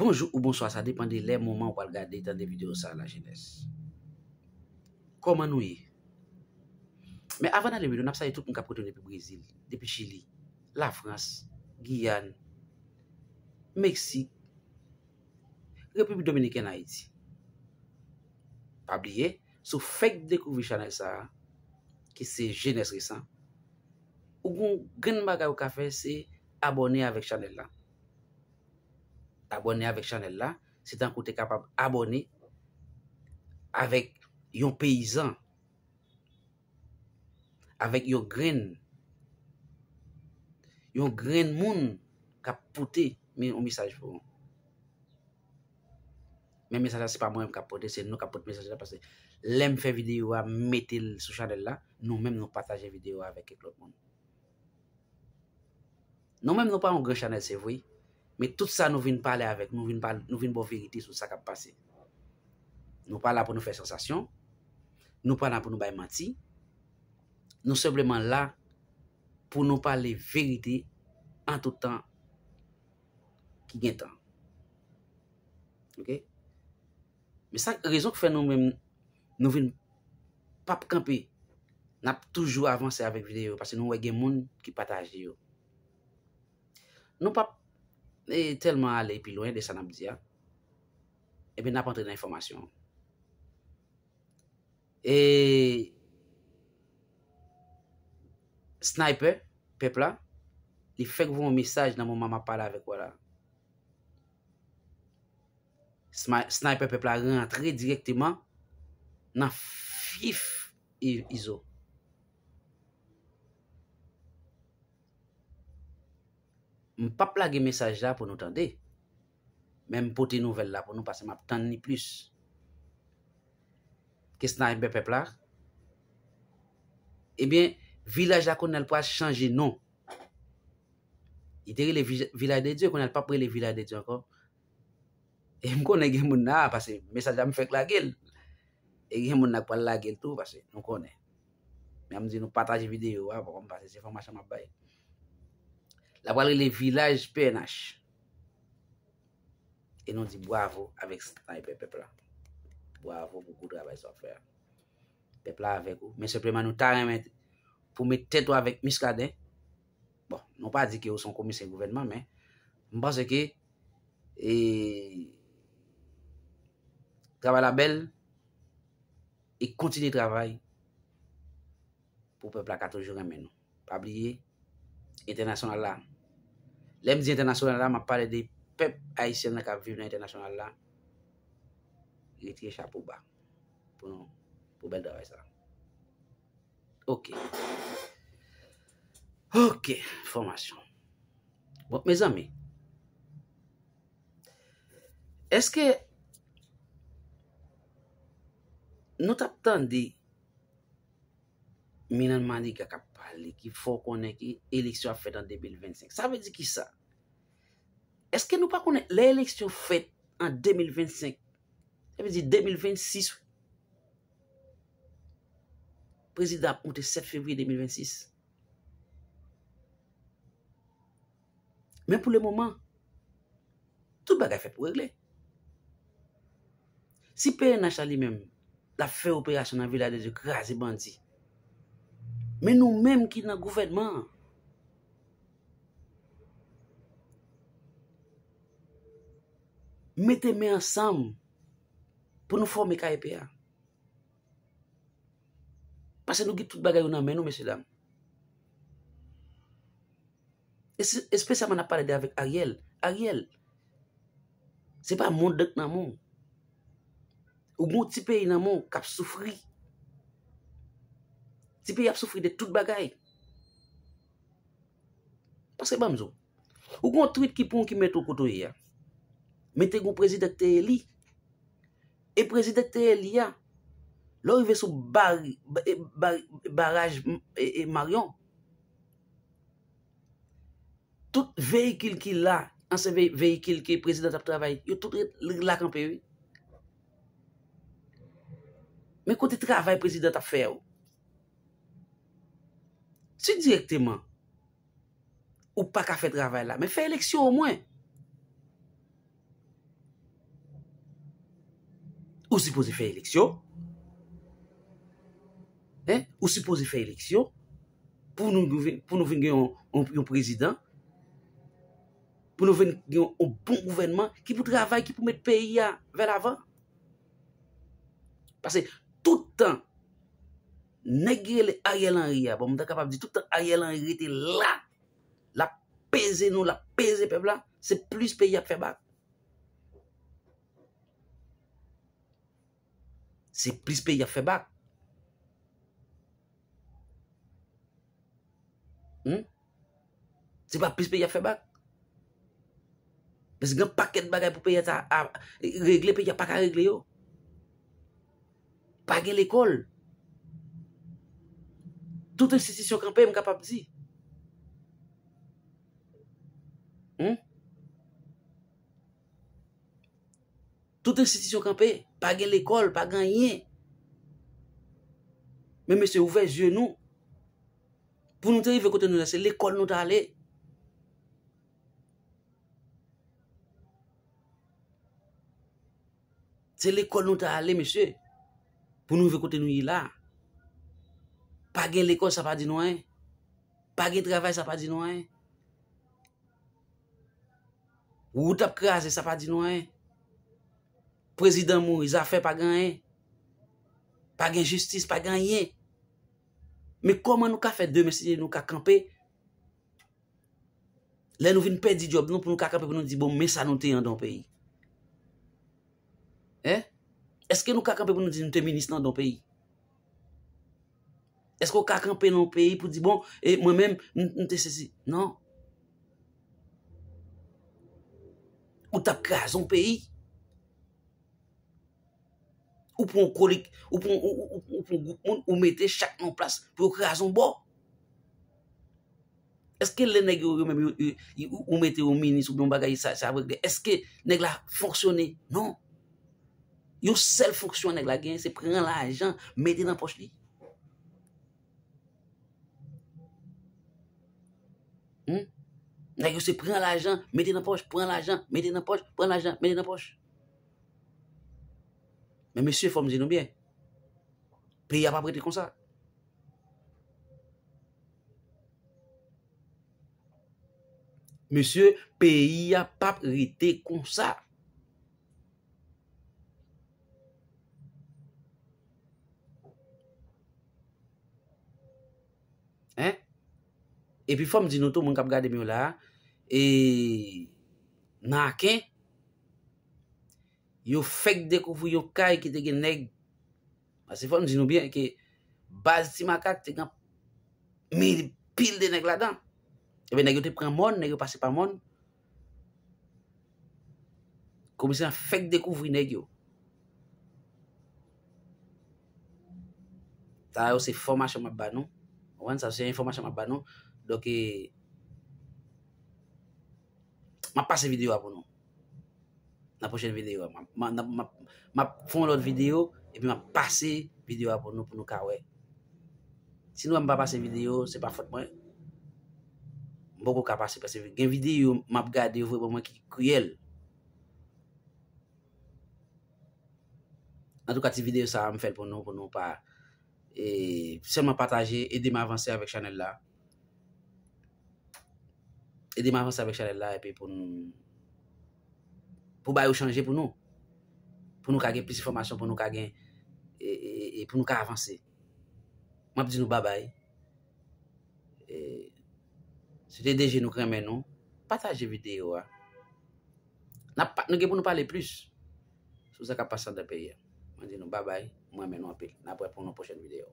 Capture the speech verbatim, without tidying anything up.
Bonjou ou bonswa, sa depann de lè, moman ou pral gade, tande videyo sa, lajenès. Kòman nou ye? Men avan n ale videyo, n ap salye tout moun k ap koute nou depi Brezil, depi Chili, Lafrans, Giyàn, Meksik, Repiblik Dominikèn, Ayiti. Pa bliye, si w fèk dekouvri chanèl sa a, ki se Jenès Resan, ou gon grenn bagay ou ka fè, se abòne avèk chanèl la. Abòne avèk chanèl la, se tankou w te kapab abòne avèk yon peyizan, avèk yon grenn, yon grenn moun k ap pote men yon mesaj pou ou. Men mesaj la, se pa mwen menm k ap pote, se nou k ap pote mesaj la, paske lè m fè videyo a, m mete l sou chanèl la, nou menm nou pataje videyo a avèk kèk lòt moun. Nou menm nou pa yon gran chanèl, se vre, men tout sa nou vin pale avèk, nou vin pale, nou vin ba w verite sou sa k ap pase. Nou pa la pou nou fè sansasyon, nou pa la pou nou bay manti, nou senpleman la pou nou pale verite an tout tan ki gen tan. Oke? Men sa rezon k fè nou menm nou vin p ap kanpe. N ap toujou avanse avèk videyo yo, paske nou wè gen moun ki pataje yo. Nou p ap, eh, tèlman ale pi lwen de sa n ap di a. Ebyen, n ap antre nan enfòmasyon. E Sniper, pèp la, li fèk voye yon mesaj nan moman m ap pale avèk ou la. Sma- Sniper pèp la rantre dirèkteman nan fif I- Izo. M p ap lage mesaj la pou nou tande, men m pote nouvèl la pou nou, paske m ap tann li plis. Ke Sniper pèp la, ebyen, vilaj la kounye a l pral chanje non. Li te rele Vij- Vilaj de Dye, kounye a l p ap rele Vilaj de Dye ankò. E m konnen gen moun la, paske mesaj la m fèk lage l. E gen moun la k pral lage l tou, paske nou konnen. Men m di nou pataje videyo a, bon, paske se enfòmasyon m ap bay. L ap pral rele Vilaj P N H. E nou di bwavo avèk Sniper pèp la. Bwavo pou gwo travay sa w ap fè a. Pèp la avèk ou. Men senpleman nou ta renmen pou met tèt ou avèk Muscadin. Bon, nou pa di ke ou se yon komisè gouvènman, men m panse ke, e, travay la bèl e kontinye travay pou pèp la ka toujou renmen nou. Pa bliye, entènasyonal la. Lè m di entènasyonal la, m ap pale de pèp ayisyen nan k ap viv nan entènasyonal la. Retire chapo ba pou nou, pou bèl travay sa. Oke. Oke, fòmasyon. Bon, mezanmi, èske nou t ap tande Milan Maliga k ap pale, ki fè w konnen ke eleksyon ap fèt an de mil vennsenk? Sa vle di kisa? Èske nou pa konnen lè eleksyon fèt an de mil vennsenk, sa vle di de mil vennsis, prezidan ap moute sèt fevriye de mil vennsis. Men pou le moman, tout bagay fèt pou regle. Si P N H la li menm, l ap fè operasyon nan Vilaj de Dye, kraze bandi. Men nou menm ki nan gouvènman an, mete men ansanm pou nou fòme K E P a. Paske nou gen tout bagay yo nan men nou, mesye dam. Es- Espesyalman n ap pale de avèk Ariel. Ariel, se pa mond k nan men w. Ou gen yon ti peyi nan men w k ap soufri. Ti peyi ap soufri de tout bagay. Paske ban m di w, ou gen yon tweet ki pran w ki mete w kote w ye a. Men te gen yon prezidan k te eli. E prezidan k te eli a, lè w rive sou bari- ba- e- bari- baraj, e- e Marion, tout veyikil ki la, ansyen ve- veyikil ke prezidan t ap travay, yo tout ret la kanpe, wi. Men kote travay prezidan t ap fè yo? Si dirèkteman ou pa ka fè travay la, men fè eleksyon omwen. Ou sipoze fè eleksyon. Hein? Ou sipoze fè eleksyon pou nou, pou nou vin gen yon, yon, yon prezidan, pou nou vin gen yon, yon bon gouvènman ki pou travay, ki pou met peyi a vè lavan. Paske tout tan nèg ki rele Ariel Henry a, bon, m ta kapab di tout tan Ariel Henry rete la, l ap peze nou, l ap peze pèp la, se plis peyi ap fè bak. Se plis peyi ap fè bak. Hmm? Se pa plis peyi ap fè bak. Paske gen pakèt bagay pou peyi a ta a regle, peyi a pa ka regle yo. Pa gen lekòl. Tout enstitisyon kanpe, m kapab di. Hmm? Tout enstitisyon kanpe, pa gen lekòl, pa gen anyen. Men mesye, ouvè zye nou. Pou nou te rive kote nou la, se lekòl nou ta ale. Se lekòl nou ta ale, mesye. Pou nou rive kote nou ye la. Pa gen lekòl, sa pa di nou anyen. Pa gen travay, sa pa di nou anyen. Wout ap kraze, sa pa di nou anyen. Prezidan mouri, zafè pa gen anyen. Pa gen jistis, pa gen anyen. Men kòman nou ka fè demen, si nou ka kanpe, lè nou vin pèdi djòb nou, pou nou ka kanpe pou nou di, bon, men sa nou te anndan yon peyi? Hein? Èske nou ka kanpe pou nou di nou te minis nan yon peyi? Èske w ka kanpe nan yon peyi pou di, bon, e mwen menm, m, m te sezi? Non. Ou t ap kraze yon peyi. Ou pran yon kolik, ou pran, ou, ou, ou, ou pran yon gwoup moun, ou mete chak nan yon plas pou yo kraze yon bò. Èske lè nèg yo, yo menm, yo, yo, yo, ou mete yo minis oubyen yon bagay, sa, sa ap regle? Èske nèg la fonksyone? Non. Yon sèl fonksyon nèg la genyen, se pran lajan, mete nan pòch li. Hmm? Nèg yo se pran lajan, mete nan pòch, pran lajan, mete nan pòch, pran lajan, mete nan pòch. Men mesye, fò m di nou byen, peyi a p ap rete konsa. Mesye, peyi a p ap rete konsa. Hein? Epi fò m di nou tou, moun k ap gade m yo la, e, nan Aken, yo fèk dekouvri yon kay ki te gen nèg. Paske fò m di nou byen ke baz Ti Makak te gen anpil de nèg ladan. Ebyen, nèg yo te pran mòn, nèg yo pase pa mòn. Komisè an fèk dekouvri nèg yo. Sa yo se enfòmasyon m ap ba nou. Ou konprann? Sa se enfòmasyon m ap ba nou. Donk, e, m ap pase videyo a pou nou. Nan pwochèn videyo a, m ap, m ap, m ap, m ap fè yon lòt videyo, epi m ap pase videyo a pou nou, pou nou ka wè. Si nou wè m pa pase videyo, se pa fòt mwen. M poko ka pase, paske gen videyo m ap gade yo voye ban mwen ki kriyèl. Antouka, ti videyo sa a, m fè l pou nou, pou nou pa, e, sèlman pataje, ede m avanse avèk chanèl la. Ede m avanse avèk chanèl la, epi pou nou, pou bagay yo chanje pou nou. Pou nou ka gen plis enfòmasyon, pou nou ka gen, e, e, e, e pou nou ka avanse. M ap di nou babay. E, se te D G nou k renmen nou. Pataje videyo a. N ap pa, nou gen pou nou pale plis sou sa k ap pase anndan peyi a. Mwen di nou babay, mwen renmen nou anpil. N ap wè pou yon pwochèn videyo.